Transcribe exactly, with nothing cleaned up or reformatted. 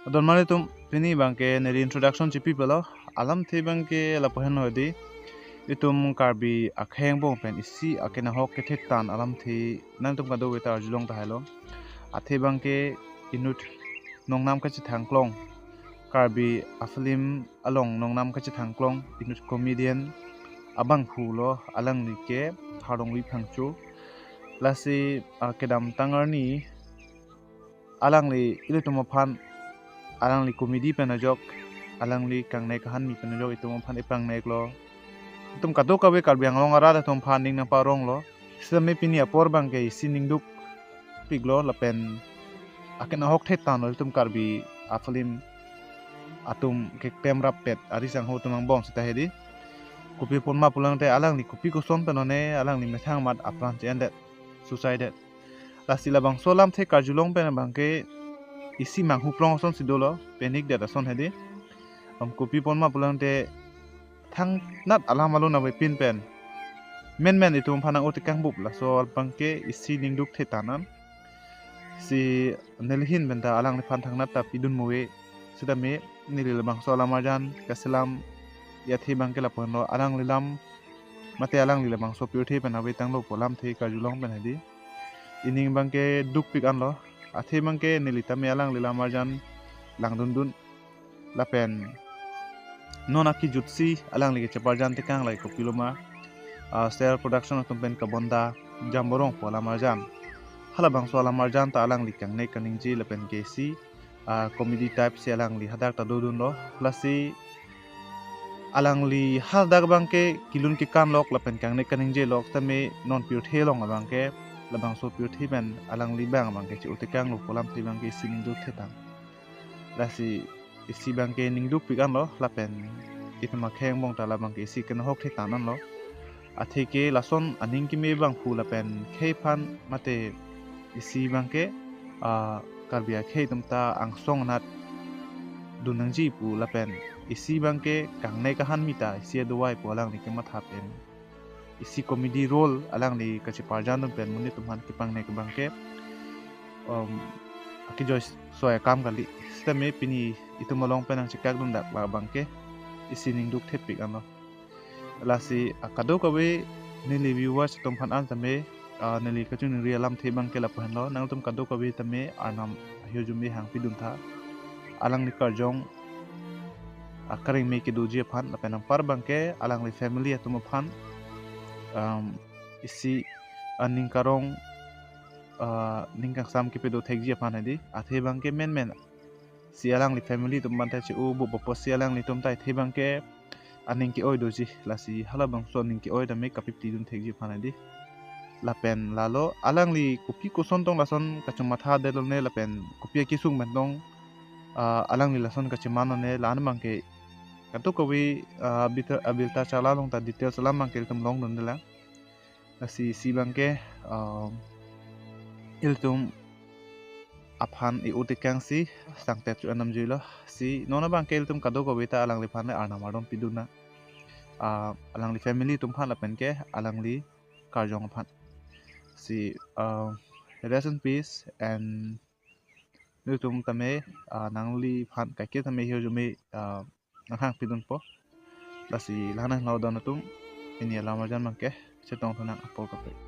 Adon mali atum, pini abangke neli introduction chipi pelo, alamthe abangke lapu henlo di. Itum Karbi akhei angbong pen isi akenahok kethe tan alamthe nangtum kadokave ta arjulong tahai lo. Athe abangke inut nongnam kachethang klong, Karbi afilm along nongnam kachethang klong inut comedian abangphu lo, alangli ke Hardongbi Phangcho. Lasi, ah, kedamtang arni alangli ilitum aphan, alangli comedy pen ajok, alangli kangne kahanmi pen ajok itum aphan epangnek lo. Itum kadokave Karbi Anglong arat atum aphan ning nangparong lo. Sitame pini apor abangke isi ningduk piklo lapen akenahok the tan lo itum Karbi afilm atum keklem rappet ari sangho atum angbong seta hedi. Kopi apotma pulangte alangli kopi koson pen one alangli methang amat apran che-endet, suicide det. Lasi labangso alamthe karjulong pen abangke isi manghu plong ason si dolo, panic det ason hedi. Am kopi apotma pulangte thangnat alam alun avepin pen menmen itum aphan nang-o tekang bup, laso abangke isi ningduk the tan an. Si neli ahin pen ta alangliphan thangnat ta pidun muve. Sitame neli labangso alam arjan kaselam athe abangke lapu henlo, alangli alam mate alangli labangso pirthe pen avetang lo pu alamthe karjulong pen hedi. Ining abangke dukpik anlo. Athe abangke neli tame alangli alam arjan langdundun. Lapen non akejutsi alangli kecheparjan tekang lake kopiloma, ah, Star Production atum pen Kabonda Jamborong pu alam arjan. Halabangso alam arjan ta alangli kangne kaningje lapen ke isi, ah, comedy type si alangli hadak ta dodunlo. Lasi alangli hadak abangke kelun kekan lok lapen kangne kaningje lok tame non pirthe along abangke labangso pirthe pen alangli abang abangke che-o tekang lo pu alamthe abangke isi ningduk the tan. Lasi isi abangke ningdukpik anlo lapen itum akhei angbong ta labangke isi kenahok the tan anlo. Athe ke lason aning keme abangphu lapen khei aphan mate isi abangke, ah, Karbi akhei atum ta angsong anat dun nangji pu lapen isi abangke kangne kahanmi ta isi adovai pu alangli kematha pen isi comedy role alangli kacheparjan dun pen monit atum aphan kepangnek abangke, um, akejoi soi akam kali. Sitame pini itum along pen nangchekak dundak la abangke isi ningduk thepik anlo. Lasi, ah, kadokave neli viewers atum aphan an tame, ah, neli kachiningri alamthe abangke lapu henlo, nangtum kadokave tame Arnam ahirjume hangpidun tha. Alangli karjong, ah, kareng me kedoji aphan lapen anpar abangke alangli family atum aphan, um, isi aning karong, ah, ning kangsam kepedo thekji aphan hedi. Athe abangke menmen si alangli family atum aphan ta che-o bup apotsi alanglitum ta athe abangke aning ke-oi doji, lasi halabangso aning ke-oi tame kapipti dun thekji aphan hedi. Lapen lalo alangli kopi koson tong lason kachomatha detlo ne lapen kopi akesung pen tong, ah, alangli lason kacheman lo ne la-an abangke kadokave, ah, abirta, abirta chala along ta details alam abangke ilitum longdunde lang. Lasi isi abangke, ah, ilitum aphan e-o tekang si sangtet cho-en damjuilo. Si non abangke ilitum kadokave ta alangliphan le Arnam ardom pidun nang. Ah, alangli family atum aphan lapen ke alangli karjong aphan. Si, ah, rest in peace and nelitum tame, ah, nangliphan kaike tame ahirjume, ah, nanghangpidunpo. Lasi la-an henlo don atum, pini alam arjan abangke chetong thu nang apor kaprek.